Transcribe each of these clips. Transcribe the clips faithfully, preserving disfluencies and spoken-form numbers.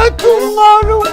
ᖁᕕᐊᓇᓕᕕᑦ.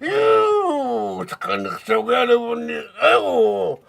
ᔫ! ᑕᑲᓂᖅᓴᐅᒋᐊᓗᒃ ᐅᕙᓐᓂᒃ. ᐊᐃᒎ.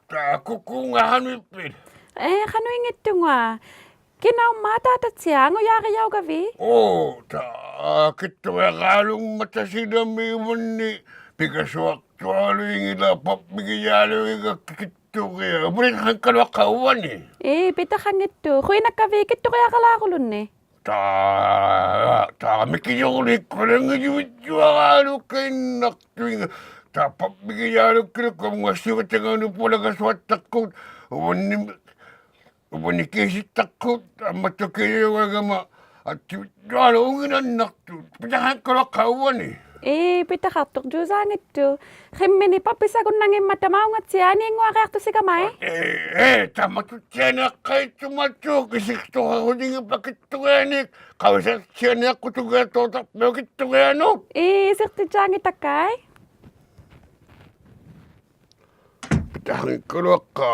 ᑕᑯᑯᖓ ᖃᓄᐃᑉᐱᑦ? ᐄ, ᖃᓄᐃᙱᑦᑐᖓ. ᑭᓇᐅᒻᒪ ᐊᑖᑕᑦᓯᐊᖅ, ᐊᖑᔮᕆᔭᐅᒐᕕᑦ? ᐆ, ᑕ, ᑭᑦᑐᕆᐊᖃᓗᒻᒪᑕ ᓯᓚᒥ ᐅᕙᓐᓂᒃ ᐱᒐᓱᐊᖅᑐᐊᓗᐃᙱᓚᖅ ᐸᑉᐱᒋᔮᓗᐃᒐ ᑭᑦᑐᕆᐊᖅ. ᐅᕝᕙᓕᖃᓐᓂᒃ ᑲᓗᐊᖅᑲᐅᕙᓂ. ᐄ, ᐱᑕᖃᙱᑦᑐᖅ. ᖁᔭᓐᓇᒃᑲᕕᑦ ᑭᑦᑐᕆᐊᖃᓛᑯᓗᓐᓂᒃ? ᑕ, ᑕ, ᒥᑭᔪᕈᓕᒃᑯᓕ ᖏᔪᕕᔾᔪᐊᕌᓗᒃ ᑲᐃᓐᓇᖅᑐᐃᖓ. ᑕ ᐸᑉᐱᒋᔮᓗᒃᑭᓗ ᖁᒻᖓ ᓯᐅᕙᑕᖓᓄᑦ ᐳᓚᒐᓱᐊᑦᑕᖅᑯᑦ. ᐅᕙᓐᓂᒃ, ᐅᕙᓐᓂᒃ ᑭᓯᑦᑕᖅᑯᑦ. ᐊᒻᒪᑦᑕᐅᖅ ᑭᔪᕈᓗᒃ ᖃᒪ ᐊᑦᓯᔪᐊᓗᒃ ᐅᖏᓇᓐᓇᖅᑐᖅ. ᐱᑕᖃᖅᑲᓗᐊᖅᑲᐅᕙᓂ. ᐄ, ᐱᑕᖃᖅᑐᕐᔫᓵᙱᑦᑐᖅ. ᕿᒻᒥᓂᒃ ᐸᑉᐱᓴᒍᓐᓇᙱᒻᒪᑕ ᒪᐅᖓᑦᓯᐊᖅ ᐊᓂᙳᐊᕆᐊᖅᑐᓯᒐᒪᐃ. ᐄ, ᐄ, ᑕᒪᑐᑦᓯᐊᓂᖅᑲᐃᑦᑐᒪᔪᖅ ᑭᓯᑦᑐᖃᖁᑎᖏᑉᐸ ᑭᑦᑐᕆᐊᓂᒃ. ᖃᐅᔨᓴᑦᓯᐊᓂᖅᑯᑐᒑ ᑐᑕᖅᐱᐅ ᑭᑦᑐᕆᐊᓄᑦ. ᐄ, ᓯᖅᑎᑦᓯᐊᙱᑕᒃᑲᐃ. ᐱᑕᖃᖅᑲᓗᐊᖅᑲ.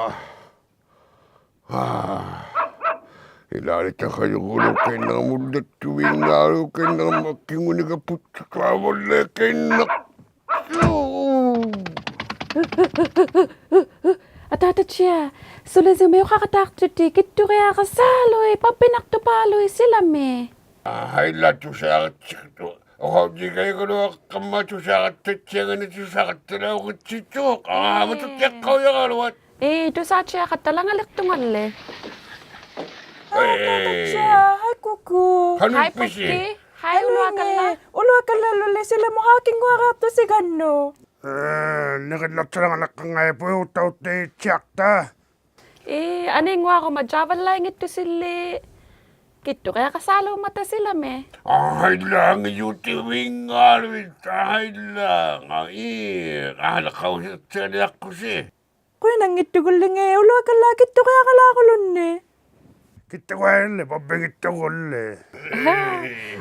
ᐋ. ᐃᓛᓕ ᑕᖃᔪᕈᓗᒃ ᑲᐃᓐᓇᒧᓪᓚᑦᑐᕕᙵᓗᒃ ᑲᐃᓐᓇᒧᒪᒃᑭᖑᓂᒃ ᐳᑦᑐᒃᑐᐊᕙᓪᓕ ᑲᐃᓐᓇ. ᐊᑖᑕᑦᓯᐊᖅ, ᓱᓕᓲᒥ ᐅᖃᖃᑦᑕᖅᑐᑎᑦ ᑭᑦᑐᕆᐊᖃᓵᓗᐃᑦ ᐸᑉᐱᓇᖅᑐᐹᓗᐃᑦ ᓯᓚᒥ. ᐊᕼᐊᐃᓛ ᑐᓵᕋᑦᓯᒃᑐᖅ. ᐅᖃᐅᑎᒐᐃᒐᓗᐊᖅᑲᒻᒪ ᑐᓵᕋᑦᑕᑦᓯᐊᖓᓂ ᑐᓵᕋᑦᑕᓚᐅᕆᑦᓯᒃᑐᖅ. ᐋ, ᒪᑐᑦᑎᐊᖅᑲᐅᔭᕋᓗᐊᑦ. ᐄ, ᑐᓵᑦᓯᐊᖃᑦᑕᓚᖓᓕᖅᑐᖓᓕ. ᐄ. ᐊᑖᑕᑦᓯᐊᖅ, ᕼᐊᐃ ᑯᑯ. ᖃᓄᐃᑉᐱᓯ? ᕼᐊᐃ ᐳᒃᑭ, ᕼᐊᐃ ᐅᓗᐊᑲᓪᓚᒃ. ᐅᓗᐊᑲᓪᓚᓗᓕ ᓯᓚᒧᑦ ᕼᐋᑭᙳᐊᕆᐊᖅᑐᓯᒐᓐᓄᒃ. ᐄ, ᓂᕆᓪᓚᑦᓴᓚᖓᓚᒃᑲᖓᐃ ᐳᐃᐅᑕᐅᑦᑎᑦᓯᐊᖅᑕ. ᐄ, ᐊᓂᙳᐊᕈᒪ ᔮᕙᓪᓚᐃᙱᑦᑐᓯᓕ. ᑭᑦᑐᕆᐊᖃᓵᓘᒻᒪᑕ ᓯᓚᒥ. ᐊᕼᐊᐃᓛ ᖓᔪᑎᕕᙵᓗᐃᑦ, ᐊᕼᐊᐃᓛ, ᐊᐃ, ᐊᕼᐊᐃᓛ ᖃᐅᔨᑦᓯᐊᓂᐊᖅᑯᓯ. ᖁᔭᓐᓇᙱᑦᑐᒍᓪᓕᖏ ᐅᓗᐊᑲᓪᓚᒃ ᑭᑦᑐᕆᐊᖃᓛᑯᓗᓐᓂᒃ. ᑭᑦᑐᕆᐊᓕ, ᐸᑉᐱᙱᑦᑐᒍᓪᓕ.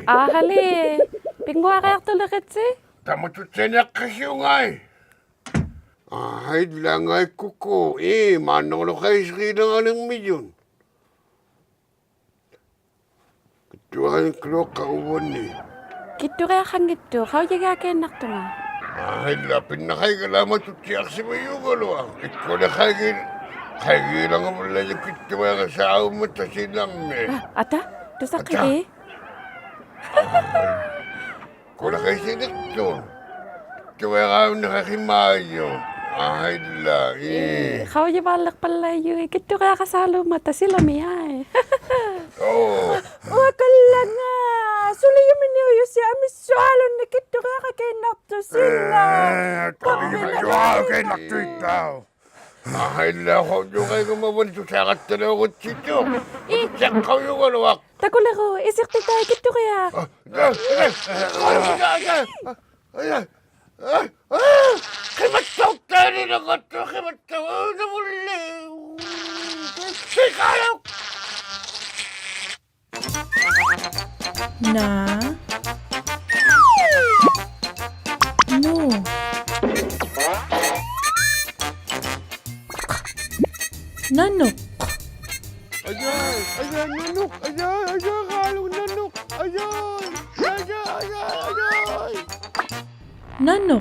ᐊᕼᐊᓕ, ᐱᙳᐊᕆᐊᖅᑐᓕᕆᑦᓯ. ᑕᒪᑐᑦᓯᐊᓂᐊᖅᑭᓯᐅᖓᐃ. ᐊᕼᐊᐃᓛ ᖓᐃ ᑯᑯ, ᐄ, ᒫᓐᓇᕈᓗᒃ ᖃᐃᓯᕆᓚᖓᓕᕐᒥᔪᑦ. ᑭᑦᑐᕆᐊᖃᓗᐊᖅᑲᐅᕙᓂ. ᑭᑦᑐᕆᐊᖃᙱᑦᑐᖅ, ᖃᐅᔨᒋᐊᑲᐃᓐᓇᖅᑐᖓ. ᐊᕼᐊᐃᓛ ᐱᓐᓇ ᖃᐃᒐᓚᒪᑐᑦᓯᐊᖅᓯᕙᔪᒐᓗᐊᖅ. ᐃᒃᑯᓕ ᖃᐃᒋ, ᖃᐃᒋᓚᖓᒧᓪᓚᔪᖅ ᑭᑦᑐᕆᐊᖃᓵᓘᒻᒪᑕ ᓯᓚᒥ. ᐊᑕ, ᑐᓴᖅᑭᒋᑦ. ᐊᑕ. ᖁᓚᖃᐃᓯᓕᖅᑐᖅ. ᑐᕕᕋᐅᓂᖃᕿᒪᔪᖅ. ᐊᕼᐊᐃᓛ, ᐄ. ᐄ, ᖃᐅᔨᕙᓪᓕᖅᐸᓪᓚᐃᔪᐃᑦ ᑭᑦᑐᕆᐊᖃᓵᓘᒻᒪᑕ ᓯᓚᒥ ᐊᐃ. ᐆ. ᐅᐊᑲᓪᓚᖓ, ᓱᓕᔪᒥᓂᐅᔪᓯ ᐊᒥᓱᐊᓗᓐᓂ ᑭᑦᑐᕆᐊᖃᑲᐃᓐᓇᖅᑐᓯᓚ. ᐄ, ᑕᕝᕙ ᐃᒪᔪᐊᑲᐃᓐᓇᖅᑐᐃᑦᑕᐅᖅ. ᐊᕼᐊᐃᓛ ᖁᔪᖃᐃᒐᒪ ᐅᕙᓐ ᑐᓵᕋᑦᑕᓚᐅᕆᑦᓯᒃᑐᖅ. ᐄ. ᓴᖅᑲᐅᔪᒐᓗᐊᖅ. ᑕᑯᓕᕈ, ᐃᓯᖅᑎᑕᐃᑦ ᑭᑦᑐᕆᐊᖅ. ᐋ, ᐋ, ᐋ, ᕿᒪᑦᑕᐅᖅ ᑕᐃᓕᓚᖓᑦᑐᖅ, ᕿᒪᑦᑕᐅᖅ, ᓇᒧᓪᓕ. ᓯᑲᓗᒃ. ᓇ. ᓄ. ᓇᓄᖅ. ᐊᔮᖅ, ᐊᔮᖅ, ᓇᓄᖅ, ᐊᔮᖅ, ᐊᔮᖅ, ᖃᓗᒃ, ᓇᓄᖅ, ᐊᔮᖅ, ᐊᔮᖅ, ᐊᔮᖅ, ᐊᔮᖅ. ᓇᓄᖅ.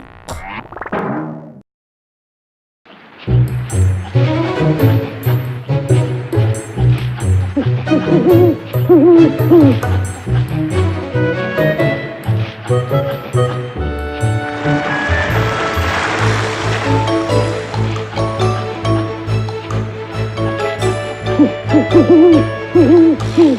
ᕼᐊᐃ,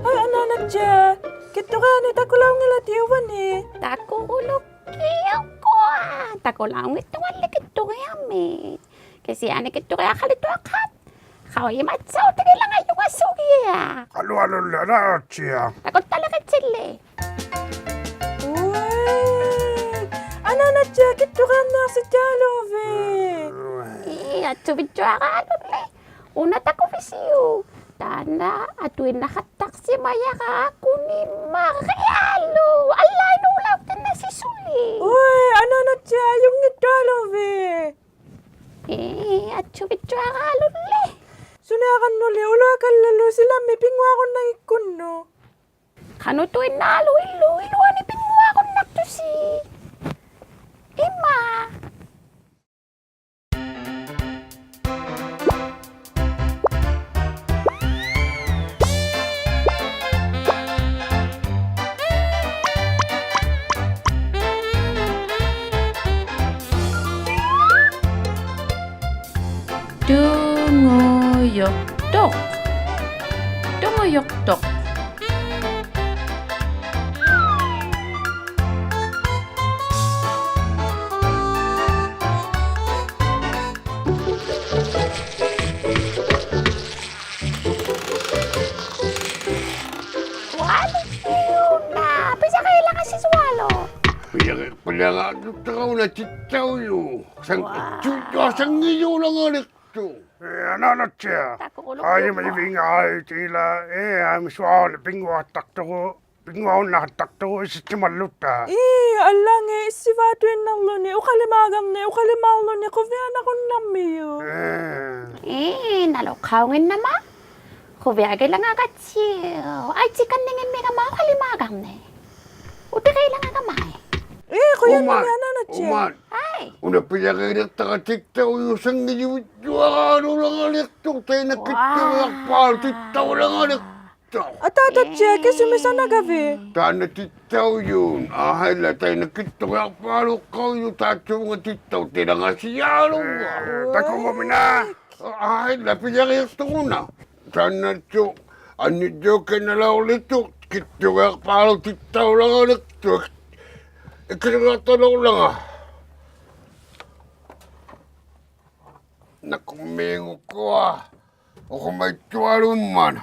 ᐊᓈᓇᑦᓯᐊᖅ, ᑭᑦᑐᕆᐊᓂᒃ ᑕᑯᓚᐅᙱᓚᑎᑦ ᐅᕙᓂ. ᑕᑯᓗᒃᑭᐅᒃᑯᐊ. ᑕᑯᓚᐅᙱᑦᑐᖓᓕ ᑭᑦᑐᕆᐊᒥᒃ. ᑭᓯᐊᓂ ᑭᑦᑐᕆᐊᖃᓕᑦᑐᐊᖅᑲᑦ. ᖃᐅᔨᒪᑦᓴᐅᑎᒋᓚᖓᔪᖓ ᓱᒋᐊ. ᐊᓗᐊᓗᓕ ᐊᓈᓇᑦᓯᐊ. ᑕᑯᑦᑕᓕᕆᑦᓯᓕ. ᐅᐊᐃ. ᐊᓈᓇᑦᓯᐊ ᑭᑦᑐᕆᐊᕐᓂᐊᖅᓯᔾᔮᓗᕕᑦ. ᐄ, ᐊᑦᓱᕕᔾᔪᐊᕌᓗᓕ. ᐅᓇ ᑕᑯᕕᓯᐅᒃ. ᑖᓐᓇ ᐊᑐᐃᓐᓇᖃᑦᑕᖅᓯᒪᔭᕋ ᐊᑯᓂᒪᕆᐊᓗᒃ. ᐊᓪᓛᓐᓅᓚᐅᖅᑎᓐᓇᓯ ᓱᓕ. ᐅᐊᐃ, ᐊᓈᓇᑦᓯᐊ ᐊᔪᙱᑦᑐᐊᓗᕕᑦ. ᐄ, ᐊᑦᓱᕕᔾᔪᐊᕌᓗᓕ. ᓱᓂᐊᕋᓐᓄᓕ ᐅᓗᐊᑲᓪᓚᓗ ᓯᓚᒥ ᐱᙳᐊᕈᓐᓇᙱᒃᑯᓐᓄᑦ. ᖃᓄᑐᐃᓐᓈᓗᒃ ᐃᓪᓗ ᐃᓗᐊᓂ ᐱᙳᐊᕈᓐᓇᖅᑐᓯ. ᐃᒫ. ᑐᖑᔪᖅᑐᖅ. ᑐᖑᔪᖅᑐᖅ. ᓱᓕ ᐱᔭᕇᓚᖓᓯ ᓱᐊᓗ. ᐱᔭᕇ, ᐱᔭᕇᓚᖓ ᑐᖅᑕᕋᐅᓇ ᑎᑦᑕᐅᔪᖅ. ᓴᓐ-, ᐅᐊ. ᑐᔪᐊ ᓴᙱᔫᓚᖓᓕᖅᑐᖅ. ᐄ, ᐊᓈᓇᑦᓯᐊ. ᑕᑯᓗᒃ. ᐊᐃ, ᒪᔪᕕᖓ ᐊᐃ ᑏᓛ, ᐄ, ᐊᐃ ᒥᓱᐊᓗ ᐱᙳᐊᖅᑕᖅᑐᒍ. ᐱᙳᐊᕈᓐᓇᖃᑦᑕᖅᑐᒍ ᐃᓯᑦᓯᒪᓪᓗᑕ. ᐄ, ᐊᓪᓛᖓᐃ ᐃᔅᓯᕚᑐᐃᓐᓇᕐᓗᓂ ᐅᖃᓕᒫᒐᕐᓂᒃ, ᐅᖃᓕᒫᕐᓗᓂ ᖁᕕᐊᓇᕈᓐᓇᕐᒥᔪᖅ. ᐄ. ᐄ, ᓇᓗᒃ ᖃᐅᙱᓐᓇᒪ. ᖁᕕᐊᒋᓚᖓᒐᑦᓯᐅᒃ. ᐊᐃ ᑎᑲᓐᓂᖏᒻᒥᒐᒪ ᐅᖃᓕᒫᒐᕐᓂᒃ. ᐅᑎᕆᓚᖓᒐᒪᐃ. ᐄ, ᖁᔭᓐᓇᒦᒃ ᐅᒪ, ᐊᓈᓇᑦᓯᐊ. ᐅᒪ. ᐊᐃ. ᐅᓇ ᐱᔭᕇᓕᖅᑕᕋ ᑎᑦᑕᐅᔪᖅ ᓴᙱᔪᕕᔾᔪᐊᕌᓗᓚᖓᓕᖅᑐᖅ ᑕᐃᓐᓇ ᑭᑦᑐᕆᐊᖅᐹᓗᒃ ᑎᑦᑕᐅᓚᖓᓕᖅᑐᖅ. ᐊᑖᑕᑦᓯᐊ ᑭᓱᒥᒃ ᓴᓇᒐᕕᑦ? ᑖᓐᓇ ᑎᑦᑕᐅᔪᖅ. ᐊᕼᐊᐃᓛ ᑕᐃᓐᓇ ᑭᑦᑐᕆᐊᖅᐹᓗᒃᑲᐅᔪᖅ ᑖᑦᓱᖓ ᑎᑦᑕᐅᑎᓚᖓᓯᔮᓗᒃᑲ. ᑕᑯᒍᒥᓇ. ᐊᕼᐊᐃᓛ ᐱᔭᕇᖅᑐᖅ ᐅᓇ. ᑖᓐᓇᑦᓱ, ᐊᓐᓂᔾᔪᑲᐃᓐᓇᓚᐅᕐᓕᑦᑐᖅ, ᑭᑦᑐᕆᐊᖅᐹᓗᒃ ᑎᑦᑕᐅᓚᖓᓕᖅᑐᖅ. ᐃᑭᓕᕆᐊᖅᑕᓚᐅᕐᓚᖓ. ᓇᑯᕐᒦᒍᑯᐊ, ᐅᖁᒪᐃᑦᑐᐊᓘᒻᒪᑦ.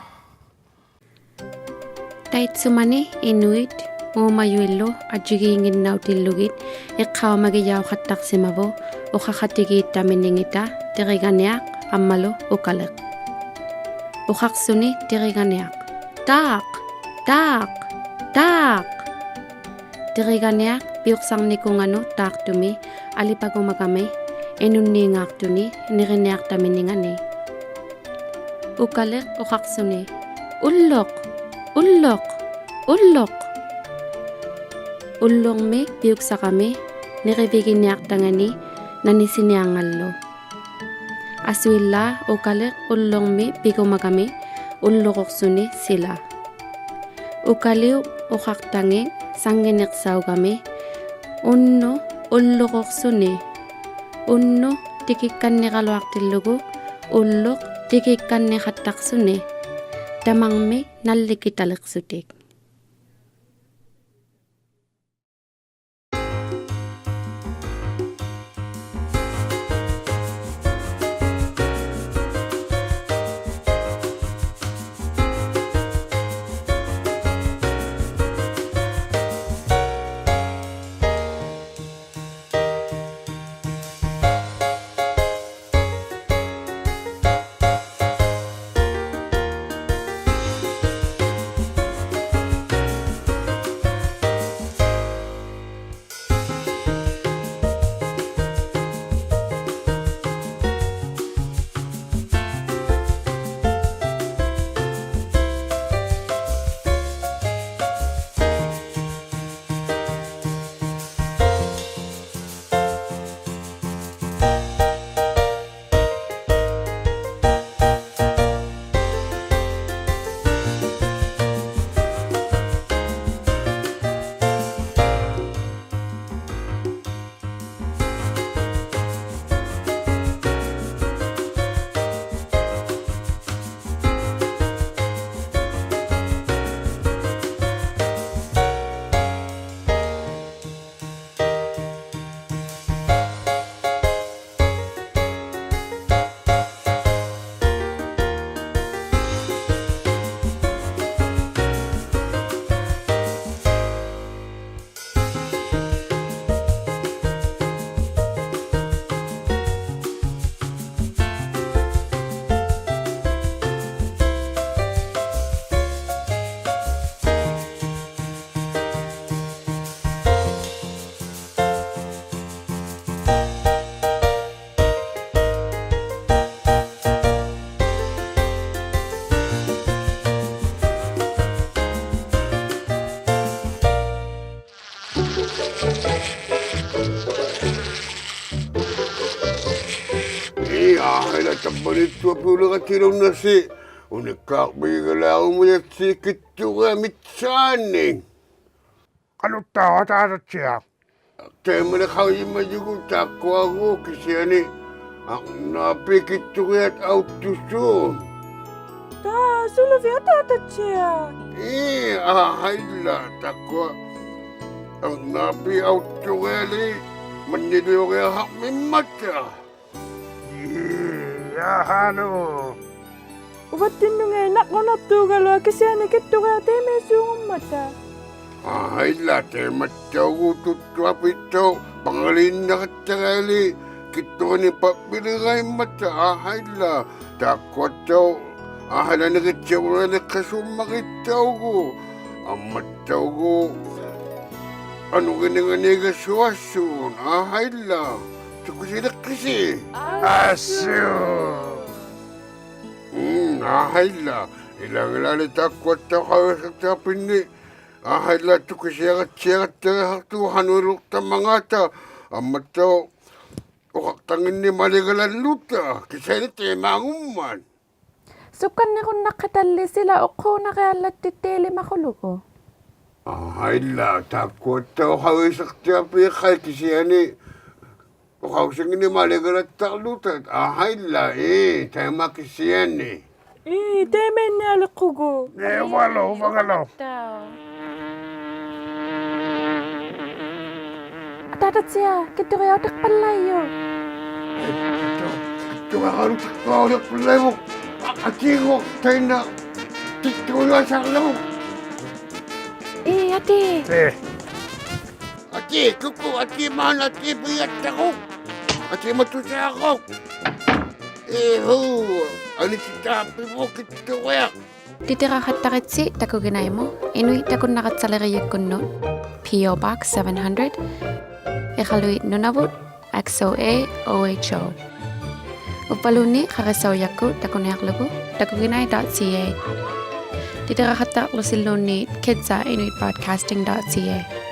ᑕᐃᑦᓱᒪᓂ ᐃᓄᐃᑦ ᐆᒪᔪᐃᓪᓗ ᐊᔾᔨᒌᙱᓐᓇᐅᑎᓪᓗᒋᑦ ᐃᖅᑲᐅᒪᒋᔭᐅᖃᑦᑕᖅᓯᒪᕗᑦ ᐅᖃᖃᑎᒌᑦᑕᒥᓂᖏᑕ ᑎᕆᒐᓐᓂᐊᖅ ᐊᒻᒪᓗ ᐅᑲᓕᖅ. ᐅᖃᖅᓱᓂ ᑎᕆᒐᓐᓂᐊᖅ. ᑖᖅ! ᑖᖅ! ᑖᖅ! ᑎᕆᒐᓐᓂᐊᖅ ᐱᐅᒃᓴᕐᓂᑯᖓᓄᑦ ᑖᖅᑐᒥ ᐊᓕᐸᒍᒪᒐᒥ ᐃᓄᓐᓃᙶᖅᑐᓂ ᓂᕆᓂᐊᖅᑕᒥᓂᖓᓂ. ᐅᑲᓕᖅ ᐅᖃᖅᓱᓂ. ᐅᓪᓗᖅ! ᐅᓪᓗᖅ! ᐅᓪᓗᖅ! ᐅᓪᓗᕐᒥ ᐱᐅᒃᓴᕋᒥ ᓂᕆᕕᒋᓂᐊᖅᑕᖓᓂ ᓇᓂᓯᓂᐊᕐᖓᓗ. ᐊᓱᐃᓛᒃ ᐅᑲᓕᖅ ᐅᓪᓗᕐᒥ ᐱᒍᒪᒐᒥ ᐅᓪᓗᕈᖅᓱᓂ ᓯᓚ. ᐅᑲᓕᐅᑉ ᐅᖃᖅᑕᖏᑦ ᓴᙱᓂᖅᓴᐅᒐᒥ ᐅᓐᓄᖅ ᐅᓪᓗᕈᖅᓱᓂ. ᐅᓐᓄᖅ ᑎᑭᒃᑲᓐᓂᕋᓗᐊᖅᑎᓪᓗᒍ ᐅᓪᓗᖅ ᑎᑭᒃᑲᓐᓂᖃᑦᑕᖅᓱᓂ. ᑕᒪᕐᒥᒃ ᓇᓪᓕᑭᑕᓕᖅᓱᑎᒃ. ᑕᕝᕙᓂ ᑐᐊᐱᐅᓕᕋᑎᓪᓗᓇᓯ, ᐅᓂᒃᑳᕐᕕᒋᒐᓛᕈᒪᔭᑦᓯ ᑭᑦᑐᕆᐊᑦ ᒥᑦᓵᓂᒃ. ᖃᓄᖅᑕᐅᖅ ᐊᑖᑕᑦᓯᐊᖅ? ᑕᐃᒪᓕ ᖃᐅᔨᒪᔪᒍᑦ ᑖᒃᑯᐊᒎᖅ ᑭᓯᐊᓂ ᐊᕐᓇᐱ ᑭᑦᑐᕆᐊᑦ ᐊᐅᑦᑐᓲᑦ. ᑖ, ᓱᓗᕕᑦ ᐊᑖᑕᑦᓯᐊᖅ? ᐄ, ᐊᕼᐊᐃᓛ, ᑖᒃᑯᐊ ᐊᕐᓇᐱ ᐊᐅᑦᑐᕆᐊᓕᒃ ᒪᓐᓂᓕᐅᕆᐊᖃᕐᒥᒻᒪᑕ. ᐄ, ᐊᕼᐊᓗ. ᐅᕙᑦᑎᓐᓄᖓᐃ ᓇᕐᕈᓇᖅᑑᒐᓗᐊᖅ ᑭᓯᐊᓂ ᑭᑦᑐᕆᐊᑦ ᑕᐃᒪᐃᓲᖑᒻᒪᑕ. ᐊᕼᐊᐃᓛ, ᑕᐃᒪᑦᑕᐅᒎᖅ ᑐᒃᑐᐊᐱᑦᑕᐅᖅ ᐸᖓᓕᓐᓇᖃᑦᑕᕆᐊᓕᒃ ᑭᑦᑐᕆᓂᒃ ᐸᑉᐱᓕᕋᐃᒻᒪᑕ, ᐊᕼᐊᐃᓛ. ᑖᒃᑯᐊᑦᑕᐅᖅ ᐊᕼᐊᐃᓛ ᓂᑭᑦᓯᕙᓕᖅᑲᓲᒻᒪᕆᑦᑕᐅᒎᖅ. ᐊᒻᒪᑦᑕᐅᒎᖅ ᐊᓄᕆᓂᖓᓂᒃ ᒐᓱᐊᓲᑦ, ᐊᕼᐊᐃᓛ. ᑐᑭᓯᓕᖅᑭᓯ? ᐊᓱ. ᒻᒻ, ᐊᕼᐊᐃᓛ. ᐃᓚᖏᓛᓕ ᑖᒃᑯᐊᑦᑕᐅᖅ ᖃᐅᔨᓴᖅᑎᐊᐱᓐᓂᒃ. ᐊᕼᐊᐃᓛ, ᑐᑭᓯᐊᕋᑦᓯᐊᕋᑦᑕᕆᖃᖅᑐᖅ ᖃᓄᐃᓗᒃᑕᒪᖔᑕ. ᐊᒻᒪᑦᑕᐅᖅ ᐅᖃᖅᑕᖏᓐᓂᒃ ᒪᓕᒐᓛᓪᓗᑕ. ᑭᓯᐊᓂ ᑕᐃᒪᙳᒻᒪᑦ. ᓱᒃᑲᓐᓂᕈᓐᓇᖅᑭᑕᓕ ᓯᓚ ᐅᖅᑰᓇᕆᐊᓪᓚᑦᑎᑦᑎ ᐃᓕᒪᖁᓗᒍ? ᐊᕼᐊᐃᓛ, ᑖᒃᑯᐊᑦᑕᐅᖅ ᖃᐅᔨᓴᖅᑎᐊᐱᖃᐃ ᑭᓯᐊᓂ ᐅᖃᐅᓯᖏᓐᓂᒃ ᒪᓕᒐᓛᖅᑕᕐᓗᑕ. ᐊᕼᐊᐃᓛ, ᐄ, ᑕᐃᒪ ᑭᓯᐊᓂ. ᐄ, ᑕᐃᒪᐃᓐᓂᐊᓕᖅᑯᒍᒃ. ᐄ, ᐅᕙᓗ, ᐅᕙᖓᓗ. ᐊᑖᑕᑦᓯᐊᖅ, ᑭᑦᑐᕆᐊᖅ ᐅᑎᖅᐸᓪᓚᐃᔪᖅ. ᑭᑦᑐᕆᐊᖅ ᐅᑎᖅᐸᓪᓚᐃᔪᖅ. ᐊᑏᒎᖅ ᑕᐃᓐᓇ ᑎᑦᑐᕈᓘᓵᓚᒍ. ᐄ, ᐊᑏ. ᐄ. ᐊᑏ, ᑯᑯ, ᐊᑏ ᒫᓐᓇ, ᐊᑏ ᐱᔭᑦᑕᒍ. ᐊᑏ ᒪᑐᓴᒍ. ᐄ ᕼᐆ, ᐊᓂᑦᓯᑖᐱᕗᖅ ᑭᑦᑐᕆᐊᖅ. ᑎᑎᕋᖃᑦᑕᕆᑦᓯ ᑕᑯᒋᓇᐃᒧᑦ, ᐃᓄᐃᑦ ᑕᑯᓐᓇᒐᑦᓴᓕᕆᔨᒃᑯᓐᓄᑦ, P O Box seven hundred, ᐃᖃᓗᐃᑦ ᓄᓇᕗᑦ, X O A O H O. ᐅᕝᕙᓘᓐᓃᑦ ᖃᕆᓴᐅᔭᒃᑯᑦ ᑕᑯᓂᐊᕐᓗᒍ takuginai dot C A. ᑎᑎᕋᖃᑦᑕᕐᓗᓯᓘᓐᓃᑦ kids at inuit broadcasting dot C A.